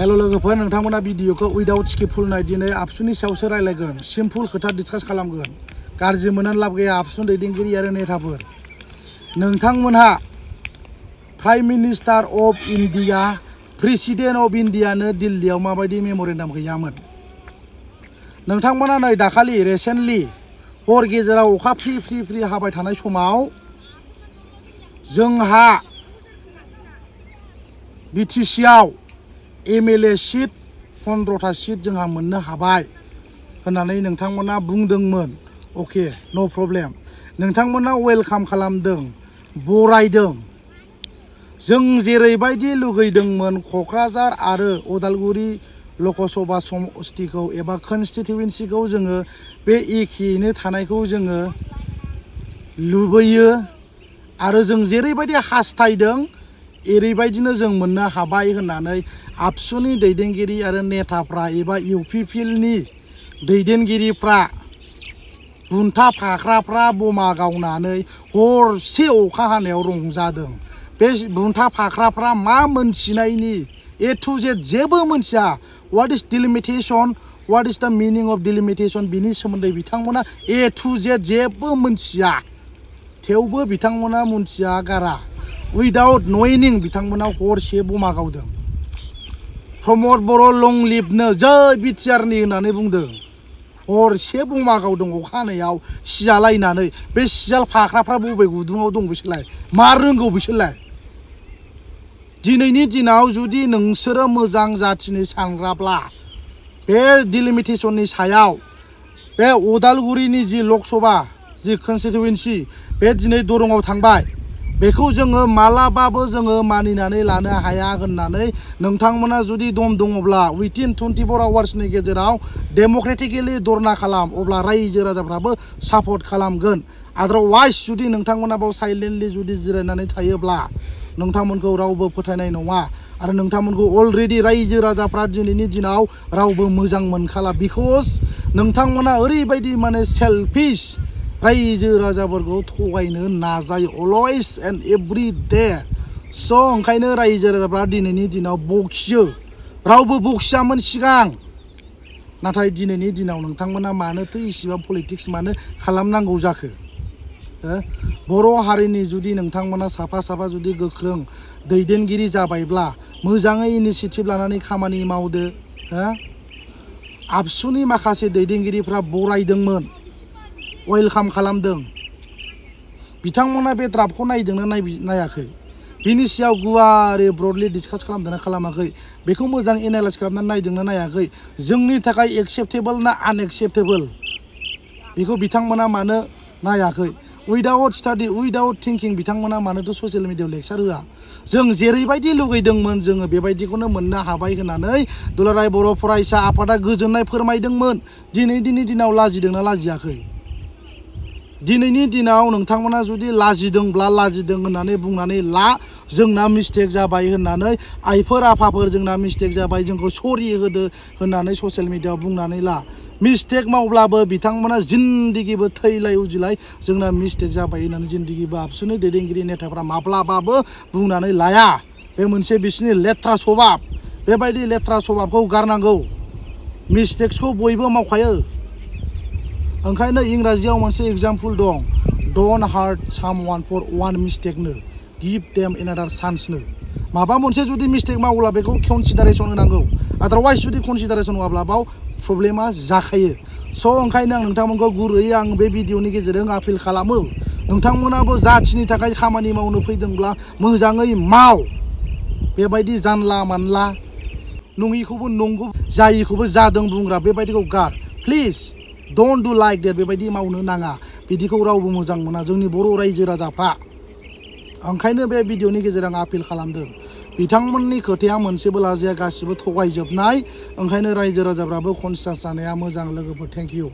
hello लोगोफोर नोंथांमोना भिडिअखौ उइदाउट स्किप फुल नाय दिनै आबसुनि सायावसो रायलायगोन सिम्पल खोथा डिसकास खालामगोन गाज्रि मोननानै लाब गैया आबसु दैदेनगिरि आरो नेताफोर नोंथांमोनहा prime minister of India president of इंडियानो दिल्लीयाव माबायदि मेमोरेन्डाम गैयामोन नोंथांमोना नै दाखालि रिसेन्टलि हर गेजेराव अखा फ्रि फ्रि फ्रि हाबाय थानाय समाव जोंहा BTC आव MLA सीट 15टा सीट जोंहा मोननो हाबाय होननानै नोंथांमोना बुंदोंमोन ओके नो प्रब्लेम नोंथांमोना वेलकाम खालामदों बरायदों जों जेरैबायदि लुगैदोंमोन क'क्राझार आरो उदालगुरि लकसभा समस्तिखौ एबा कन्स्टिट्युएन्सिखौ जोङो बे एखेयैनो थानायखौ जोङो लुबैयो आरो जों जेरैबायदि हास्थायदों एरैबायदिनो जों मोननो हाबाय होननानै आबसुनि दैदेनगिरि आरो नेताफ्रा एबा इउपिपिएलनि दैदेनगिरिफ्रा बुन्था फाख्राफ्रा बमा गावनानै हरसे अखा हानायाव रंजादों बे बुन्था फाख्राफ्रा मा मोनथिनायनि A to Z जेबो मोनथिया व्हाट इज डिलिमिटेशन व्हाट इज द मीनिंग अफ डिलिमिटेशन बिनि सोमोन्दै बिथांमोना A to Z जेबो मोनथिया थेवबो बिथांमोना मोनथिया गारा विदाउट नयिं बिथांमोना हरसे बमा गावदों प्रमद बर' लं लिभनो जै बिटिआरनि होननानै बुंदों हरसे बमा गावदों अखा हानायाव सिजालायनानै बे सिजाल फाख्राफ्रा बबे गुदुङाव दं बिसोरलाय मा रोंगौ बिसोरलाय दिनैनि दिनाव जुदि नोंसोरो मोजां जाथिनि सानग्राब्ला बे डिलिमिटेशननि सायाव बे उदालगुरिनि जि लकसभा जि कन्स्टिट्युएन्सि बे दिनै दरंआव थांबाय बेखौ जोङो मालाबाबो जोङो मानिनानै लानो हाया होननानै नोंथांमोना जुदि दम दङब्ला उइथिन 24 आवार्सनि गेजेराव डेम'क्रेटिकेलि धरना खालाम अब्ला रायजो राजाफ्राबो सापर्ट खालामगोन आदारवाइज जुदि नोंथांमोना बाव साइलेन्टलि जुदि जिरायनानै थायोब्ला नोंथांमोनखौ रावबो फोथायनाय नङा आरो नोंथांमोनखौ अलरेडि रायजो राजाफ्रा दिनैनि दिनाव रावबो मोजां मोनखाला बिकज नोंथांमोना ओरैबायदि माने सेल्फिश रायजो राजाफोरखौ थगायनो नाजायो अलवेज एन्ड एभ्रि डे स' ओंखायनो रायजो राजाफ्रा दिनैनि दिनाव बखियो रावबो बखियामोन सिगां नाथाय दिनैनि दिनाव नोंथांमोना मानोथो इसिबां पलिटिक्स मानो खालामनांगौ जाखो बर' हारिनि जुदि नोंथांमोना साफा साफा जुदि गोख्रों दैदेनगिरि जाबायब्ला मोजाङै इनिशिएटिभ लानानै खामानि मावदो आबसुनि माखासे दैदेनगिरिफ्रा बरायदोंमोन वेलकाम खालामदों बिथांमोना बे ड्राफ्टखौ नायदोंना नायाखै बिनि सायाव गुवारै ब्रडलि डिसकास खालामदोंना खालामाखै बेखौ मोजां एनालाइज खालामनानै नायदोंना नायाखै जोंनि थाखाय एक्सेप्टेबल ना आनएक्सेप्टेबल बेखौ बिथांमोना मानो नायाखै उइदाउट स्टाडि उइदाउट थिंकिं बिथांमोना मानोथ' ससियेल मिडियायाव लेक्सार होआ जों जेरैबायदि लुगैदोंमोन जोङो बेबायदिखौनो मोननो हाबाय होननानै दुलाराय बर' फरायसा आफादा गोजोननाय फोरमायदोंमोन दिनैनि दिनाव लाजिदोंना लाजियाखै दिनैनि दिनाव नोंथांमोना जुदि लाजिदोंब्ला लाजिदों होननानै बुंनानै ला जोंना मिस्टेक जाबाय होननानै आइफोर आफाफोर जोंना मिस्टेक जाबाय जोंखौ सरि होदो होननानै ससियेल मिडियायाव बुंनानै ला मिस्टेक मावब्लाबो बिथांमोना जिन्दगिबो थैलाय उजिलाय जोंना मिस्टेक जाबाय होननानै जिन्दगिबो आबसुनि दैदेनगिरि नेताफ्रा माब्लाबाबो बुंनानै लाया बे मोनसे बिसिनि लेथ्रा सभाब बेबायदि लेथ्रा सभाबखौ गारनांगौ मिस्टेक्सखौ बयबो मावखायो ओंखायनो इंराजियाव मोनसे एग्जाम्पल दं don't hate someone for one मिस्टेकनो गिभ देम एनादार चान्सनो माबा मोनसे जुदि मिस्टेक मावोब्ला बेखौ कनसिडारेसन होनांगौ आदारवाइज जुदि कनसिडारेसन होआब्ला बाव प्रब्लेमा जाखायो स' ओंखायनो आं नोंथांमोनखौ गुरैयै आं बे भिडिअनि गेजेरजों आपिल खालामो नोंथांमोनाबो जाथिनि थाखाय खामानि मावनो फैदोंब्ला मोजाङै माव बेबायदि जानला मानला नङिखौबो नंगौ जायिखौबो जादों बुंग्रा बेबायदिखौ गार प्लिज डोंट डु लाइक दैट बेबायदि मावनो नाङा बिदिखौ रावबो मोजां मोना जोंनि बर' रायजो राजाफ्रा ओंखायनो बे भिडिअनि गेजेरजों आपिल खालामदों बिथांमोननि खोथाया मोनसेबो लाजाया गासिबो थगायजोबनाय ओंखायनो रायजो राजाफ्राबो कनसियास जानाया मोजां लोगोफोर थेंक इउ